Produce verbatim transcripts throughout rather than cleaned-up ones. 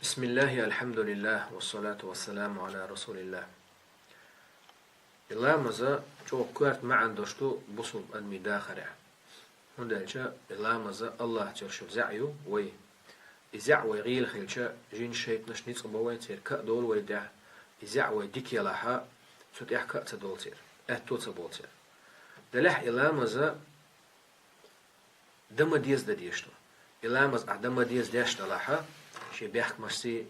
بسم الله، الحمد لله، والصلاة والسلام على رسول الله. И ламаза чӀогӀа коьрта маьӀна долуш ду бусулба адамийн дахарехь. ХӀунда аьлча и ламаза Аллахьца йолуш йолу зӀе ю вай. И зӀе вай гӀийла хилча, жин-шайтӀанаш ницкъ бо вай, церан ка а долу вай тӀехь. И зӀе вай дика елахь, цу тӀехь ка а ца долу церан, аьтто а ца болу церан. Делахь и ламаза дан ма деза дан дезаш ду. И ламаз ахь дан ма деза деш делахь, шен бехкамашций,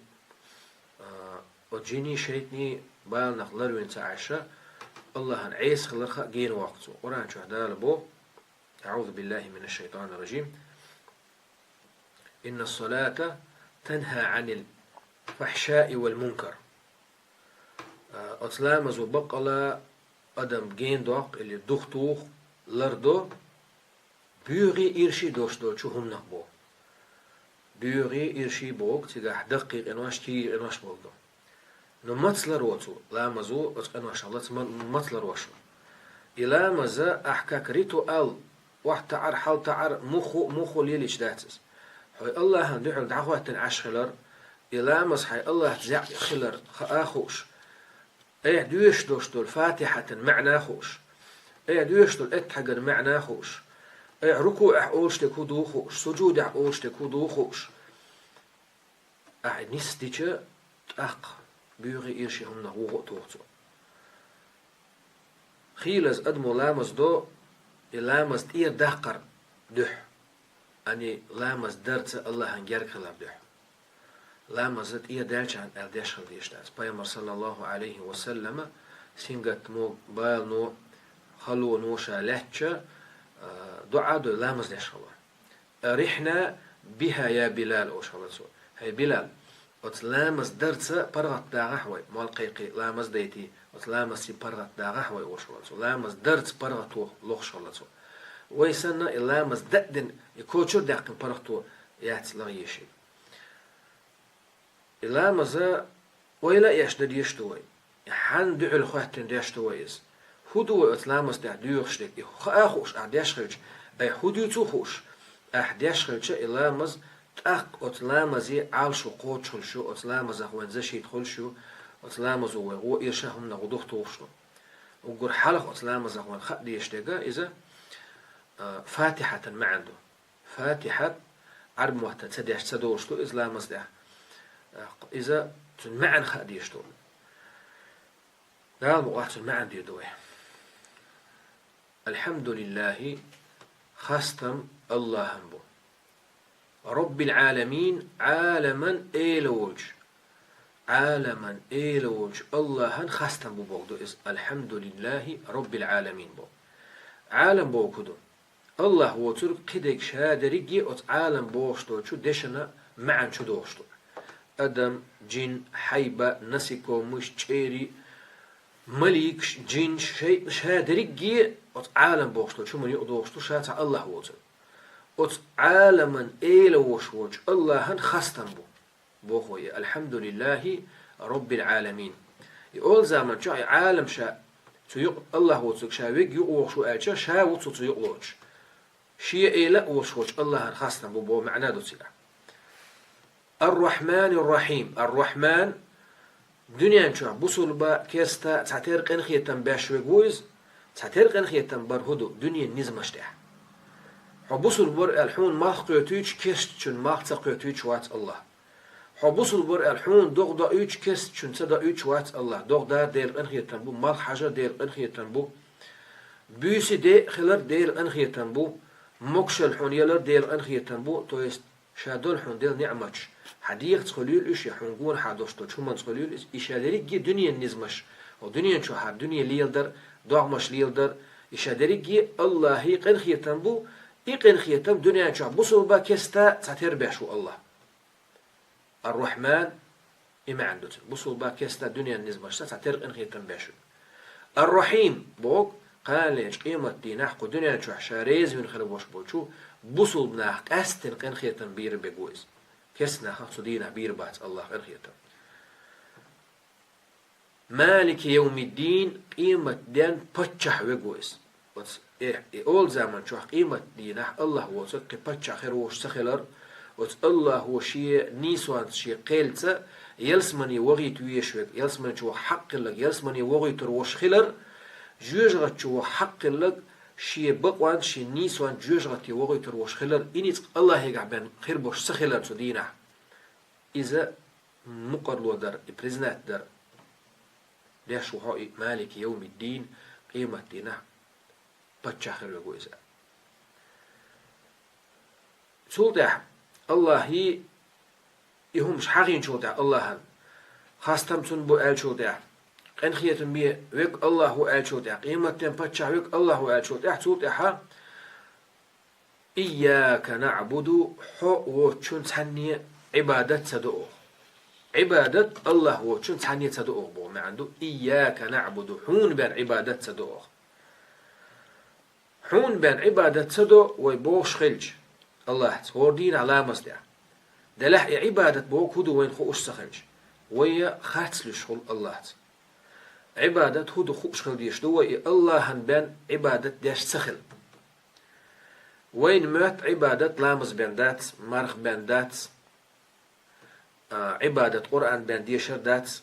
а, оцу жинийн, шайтӀанийн баланах ларвина ца Ӏаш, Аллахьан Ӏеса хиларх а гена воккху цо. Къуръан чохь Дала боху: أعوذ بالله من الشيطان الرجيم. إن الصلاة تنهى عن الفحشاء والمنكر. А, оцу ламазо баккъала адам гена доккху или духатуху, лардо, боьхий, ирший долуш долчу хӀуманах боху. Боьхий, ирший боху, цигахь даккхий къинош, кегий къинош болу ду. Но маца ларо цо, ламазо оцу къиношах лаца ма-, маца ларо шу? И ламаза ахь как ритуал, охьатаӀар, хьалтаӀар, мухху, мухху лелийча дац иза. Хьо Аллахьан дуьхьал дӀахӀоьттина Ӏаш хилар, и ламаз хьайн Аллахьца зӀе хилар хаа а хууш, айхьа доьшуш долуш долу Фатихьатан маьӀна а хууш, айхьа доьшуш долу Эттахьаган маьӀна а хууш, айхьа рукуӀехь олуш дерг хӀун ду а хууш, сужудехь олуш дерг хӀун ду а хууш, ахь и нисдича, тӀаккха боьхий, ирший хӀуманах вуху а туху цо. Хийлаза адамо ламаз до, и ламаз тӀера даккхар дуьхьа, ани ламаз дарца Аллахьан герга хилар дуьхьа. Ламаза тӀера даьлчахьана аьлла деш хила дезаш дац. Пайхамар, саллаллаху Ӏалайхи ва саллама, сингаттамо, балано, халоно ша лаьттача, а, дуӀа а дой, ламаз деш хилла. «أرحنا بها يا بلال», олуш хилла цо. «ХӀай Билал, оцу ламаз дарца паргӀат дагӀахь вай, молла кхайкхий, ламаз дайтий, оцу ламазций паргӀат дагӀахь вай», олуш хилла цо. Ламаз дарца паргӀато лохуш хилла цо. Вай санна и ламаз дан а дина, и кочара даьккхина паргӀато яц лагӀа еший. И ламаза ойла а еш дан дезаш ду вай. И хьанна дуьхьал хӀоьттина деш ду вай иза? ХӀун ду вай оцу ламаза тӀехь доьхуш дерг? И хаа а хууш ахь деш хилча, айхьа хӀун дуьйцу а хууш, ахь деш хилча и ламаз, тӀаккха оцу ламазе Ӏалашо кхочуш хуьлуш ю, оцу ламазах вайн защита хуьлуш ю, оцу ламазо вай гӀо, ирший хӀуманах гӀо духатухуш ду. Уггар хьалха оцу ламазах вайн хаа дезаш дерг иза, а, Фатихьатан маьӀна ду. Фатихьат Ӏарб мотта ца деш ца долуш ду иза ламаз тӀехь. Иза цуьнан маьӀна хаа дезаш ду. Дала мукъахь цуьнан маьӀна дийр ду вай. Алхьамдулиллахи, хастам Аллахьан бу. Роббил Ӏаламин, Ӏаламан Эла волчу, Ӏаламан Эла волчу Аллахьан хастам бу боху ду иза. Алхьамдулиллахи Роббил Ӏаламин боху. Ӏалам боху ду. Аллахь воцург кхидерг ша дерриге а оцу Ӏалам бохуш долчу дешан маьӀна чу дохуш ду. Адам, джин, хьайба, насекомыш, чӀерий, маликаш, джинаш, шайтӀанаш, ша дерриге а оцу Ӏалам бохуш долчу хӀуманна юкъа дохуш ду, ша цхьа Аллахь воцург. Оцу Ӏаламан Эла волуш волчу Аллахьан хастам бу. Боху и, Алхьамдулиллахи Роббил Ӏаламин. И олу заман чохь и Ӏалам ша, цу юкъа Аллахь воцург ша верг юкъа вохуш ву аьлча, ша ву цу, цу юкъа лоцуш. Шен Эла а волуш волчу Аллахьан хастам бу боху маьӀна ду цигахь. Ар-Рахьманир-Рахьим. Ар-Рахьман, дуьнен чохь бусулба, керста цхьатерра къинхетам беш верг ву иза, цхьатерра къинхетам бар хӀун ду дуьненан низамаш тӀехь. Хьо бусулба вара аьлла, хьуна малх кхоьтуьйтуш, керстачун малх ца кхоьтуьйтуш вац Аллахь. Хьо бусулба вара аьлла, хьуна догӀа доуьйтуш, керстачун ца доуьйтуш вац Аллахь. ДогӀа дар Делан къинхетам бу, малх хьажар Делан къинхетам бу, буьйса де а хилар Делан къинхетам бу, могушалла хьуна ялар Делан къинхетам бу, то есть ша долу хьуна делла ниӀматаш, хьан дегӀаца хуьлийла уьш, я хьуна гонахьа долуш долчу хӀуманца хуьлийла иза, и ша дерриге а дуьненан низамаш, хӀокху дуьнен чохь хӀара дуьне леладар, догӀмаш леладар, и ша дерриге а Аллахьан къинхетам бу, и къинхетам дуьнен чохь бусулба, керста цхьатерра беш ву Аллахь. Ар-Рахьман, и маьӀна ду цуьнан. Бусулба, керста, дуьненан низамашца цхьатерра къинхетам беш ву. Ар-Рахьим боху, кханалерчу къематдийнахь кху дуьнен чохь ша реза вина хир болуш болчу бусулба нах къаьсттина къинхетам бийр берг ву иза. Керста нахах цу дийнахь бийр бац Аллахь къинхетам. Малики йовмиддин, къематден паччахь верг ву иза. Оцу, э, и олу заман чохь къематдийнахь Аллахь воцург кхин паччахь хир волуш ца хилар, Оцу Аллахо шен нийсонца, шен кхелца ялсамане вахийта везаш верг, ялсамани чу ваха хьакъ хилларг, ялсамане вахийтар волуш хилар, жоьжахати чу ваха хьакъ хилларг, шен бакъонца, шен нийсонца жоьжахати вахийтар волуш хилар, и ницкъ Аллахьегахь бен хир болуш ца хилар цу дийнахь. Иза мукъарло дар, и признать дар. Деш ву хьо и Малики йовмиддин, къематдийнахь паччахь хир верг ву иза. Цул тӀаьхьа Аллахьий и хӀумаш хьахийначул тӀаьхьа Аллахьан, хастам цунна бу аьллачул тӀаьхьа, къинхетам бе верг Аллахь ву аьллачул тӀаьхьа, къематден паччахь верг Аллахь ву аьллачул тӀаьхьа, цул тӀаьхьа «Ийяка наъбуду», хьо воцучун цхьанне Ӏибадат ца до оха. Ӏибадат Аллахь воцучун цхьанне ца до оха боху маьӀна ду. «Ийяка наъбуду», хьуна бен Ӏибадат ца до оха. Хьуна бен Ӏибадат ца до вай бохуш хилча Аллахьца, хӀора дийнахь ламаз тӀехь. Делахь и Ӏибадат боху хӀун ду вайна хууш ца хилча, вай харц луьйш хуьлу Аллахьца. Ӏибадат хӀун ду хууш хила дезаш ду вай, и Аллахьан бен Ӏибадат деш ца хила. Вайна моьтту Ӏибадат ламаз бен дац, марха бен дац, а, Ӏибадат Къуръан бен дешар дац,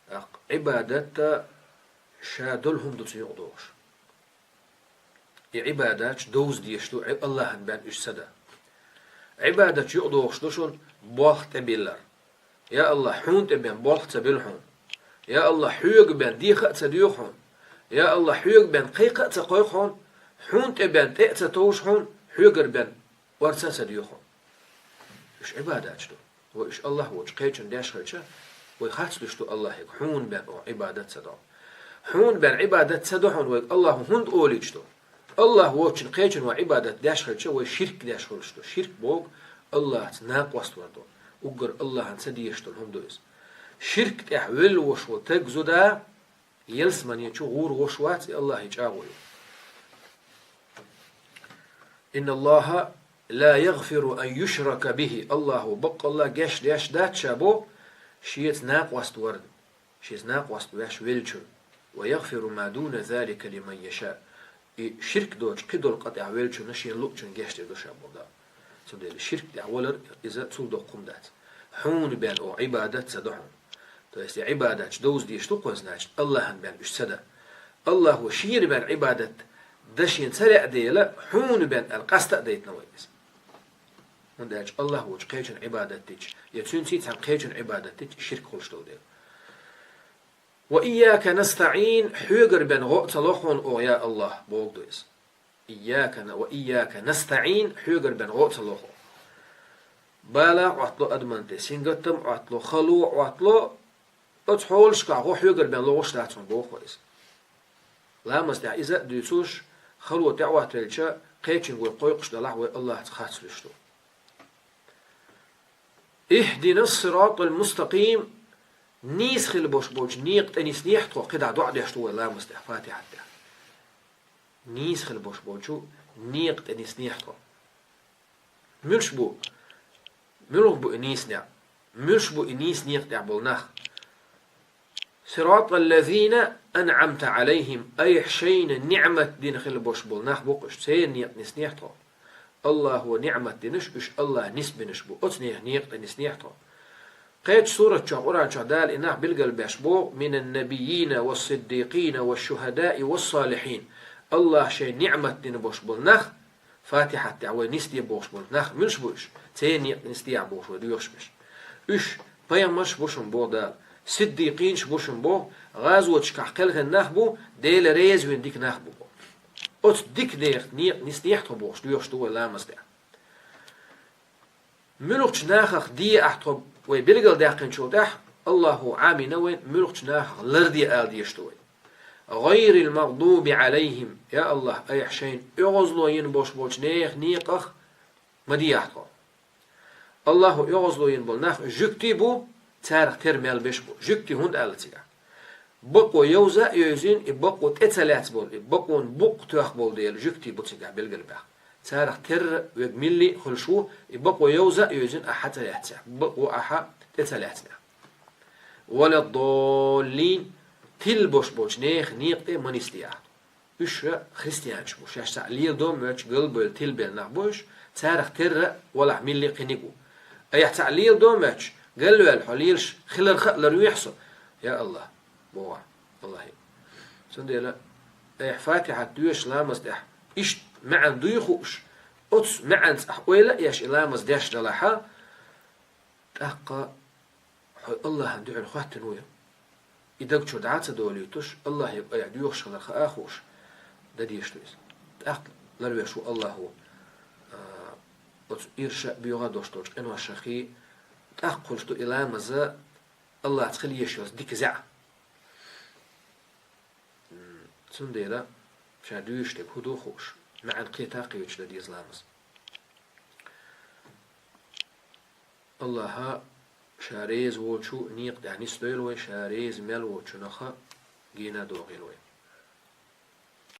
а, Ӏибадат ша долу хӀума ду цу юкъа дохуш. И Ӏибадаташ довза дезаш ду Ӏи-, Аллахьан бен уьш ца дан. Ӏибадаташ юкъа дохуш ду шуна болх тӀебиллар. Я Аллахь, хьуна тӀе бен болх ца буьлу хьуна. Я Аллахь, хьоьга бен деха а ца доьху хьуна. Я Аллахь, хьоьга бен кхайкха а ца кхойкху хьуна. Хьуна тӀе бен тӀе а ца товжу хьуна, хьоьгара бен орца а ца доьху хьуна. Уьш Ӏибадаташ ду. Вай уьш Аллахь волчу кхечун деш хилча, вай харц луьйш ду Аллахьега, хьуна бен оха Ӏибадат ца до. Хьуна бен Ӏибадат ца до хьуна вайга Аллахьо хӀунда олийча ду? Аллахь воцучун кхечун вай Ӏибадат деш хилча, вай ширк деш хуьлуш ду. Ширк боху Аллахьца накъост вар ду. Уггар Аллахьан ца дезаш долу хӀума ду иза. Ширк тӀехь велла вош волу таг зуда, ялсамане чу гӀур вош вац, и Аллахье чӀагӀо ю. «Инна Аллаха ла ягъфиру ан юшрака бихи», Аллахьо баккъалла геч деш дац ша бо, шеца накъост варна, шеца накъост веш веллачун. «Ва ягъфиру ма дуна залика лиман яша». И ширк доцу кхидолу къа тӀехь веллачунна шен луъучун геч деш ду ша бо Дала. Цундела ширк тӀехь валар иза цул доккха хӀума дац. Хьуна бен оха Ӏибадат ца до хьуна. То есть, и Ӏибадаташ довза дезаш ду кхо, значит, Аллахьан бен уьш ца дан. Аллахьо шена бен Ӏибадат дан шена ца лаьа дела, хьуна бен аьлла къаста а дайтина вай иза. ХӀунда аьлча Аллахь волчу кхечун Ӏибадат дича, я цуьнций цхьана кхечун Ӏибадат дича, ширк хуьлуш долу дела. «Ва ийяка настаӀин», хьоьгара бен гӀо а ца ло хьуна оха, я Аллахь, боху ду иза. «Ийяка на-, ва ийяка настаӀин», хьоьгара бен гӀо а ца ло хьуна. Бала а Ӏоттало адаман тӀе, сингаттам а Ӏоттало, хало а Ӏоттало, оцу хьолашкахь гӀо хьоьгара бен лохуш дац хьуна боху иза. Ламаз тӀехь иза а дуьйцуш, хало тӀе а Ӏоттавелча, кхечуьнга вай кхойкхуш далахь, вай Аллахьца харц луьйш ду. «Ихдина ссиратал мустакъим», нийса хила бош болчу некъа тӀе ниснехьа тхо, кхидӀа доӀа деш ду вай ламаз тӀехь, Фатихьат тӀехь. Нийса хила бош болчу некъа тӀе ниснехьа тхо. Муьлш бу? Муьлха бу и нийса некъ? Муьлш бу и нийса некъа тӀехь болу нах? «Сиратал лазина анъамта Ӏалайхим», айхьа шайна ниӀмат дина хила бош болу нах бу-кх уьш, церан некъа ниснехьа тхо. Аллахо ниӀмат динарш, уьш Аллахьа нисбинарш бу, оцу нехан некъа тӀе ниснехьа тхо. Кхечу сурат чохь, Къуръан чохь Дала и нах билгал беш боху: «Минан набиййина вас-сиддикъина вас-шухадаи вас-салихьин». Аллахьа шайн ниӀмат дина бош болу нах, Фатихьат тӀехь вай нисде бохуш болу нах муьлш бу уьш? Церан некъа тӀе нисдехьа бохуш вай доьхуш берш. Уьш пайхамарш бу шуна боху Дала, сиддикъинаш бу шуна боху, гӀазоташкахь кхелхина нах бу, Дела реза вина дика нах бу боху. Оцу дика нехан некъа тӀе ниснехьа тхо бохуш доьхуш ду вай ламаз тӀехь. Муьлхачу нахах де ахь тхо вай билгалдаьккхинчул тӀаьхьа, Аллахо Ӏамийна вайн, муьлхачу нахах ларде ала дезаш ду вай. «ГӀайрил магӀдуби Ӏалайхим», я Аллахь, айхьа шайна оьгӀазло йина бош болчу нехан некъах ма дехьа тхо. Аллахо оьгӀазло йина болу нах жуьгтий бу, царах тера мел беш бу. Жуьгтий хӀунда аьлла цигахь? Бакъо йовза а йовзийна, и бакъо тӀе ца лаьцна болу, и бакъонан букъ тоьхна болу дела, жуьгтий бу цигахь билгалбаьхна. Царах терра верг милли а хуьлуш ву, и бакъо йовза а йовзийна, ахьа ца лаьцнехь, бакъо ахьа тӀе ца лаьцнехь. «Валаддоллин», тилла бош болчу нехан некъа тӀе ма нисде ахь. Уьш христианаш бу, шаьш цхьаъ леладо а моьттуш, галбевлла, тилабелла нах бу уьш, Царах терра валахь милли кхиниг ву. Айхьа цхьаъ леладо моьттуш, галваьлла хьо лелаш хиларх а ларвехьа со. Я АллахӀ, боху ахь АллахӀе. Цундела айхьа Фатихьат доьшуш ламаз тӀехь, иштта маьӀна дуй хууш, оцу маьӀна цхьа ойла а еш и ламаз деш далахьа, тӀаккха хьо АллахӀан дуьхьал хӀоьттина ву. И даг чуьра дӀа а ца долуьйтуш, АллахӀе айхьа доьхуш хилар хаа а хууш, дан дезаш ду иза. ТӀаккха ларвеш ву АллахӀ ву, а, оцу ирша а, боьха а долуш долчу къиношах, тӀаккха хуьлуш ду и ламаза АллахӀца хила езаш йолу дика зӀе. М, цундела ша дуьйцуш дерг хӀун ду хууш, маьӀна кхета а кхеташ дан деза ламаз. АллахӀа ша реза волчу некъа тӀехь нисдойла вай, ша реза мел волчунах гена а дохийла вай.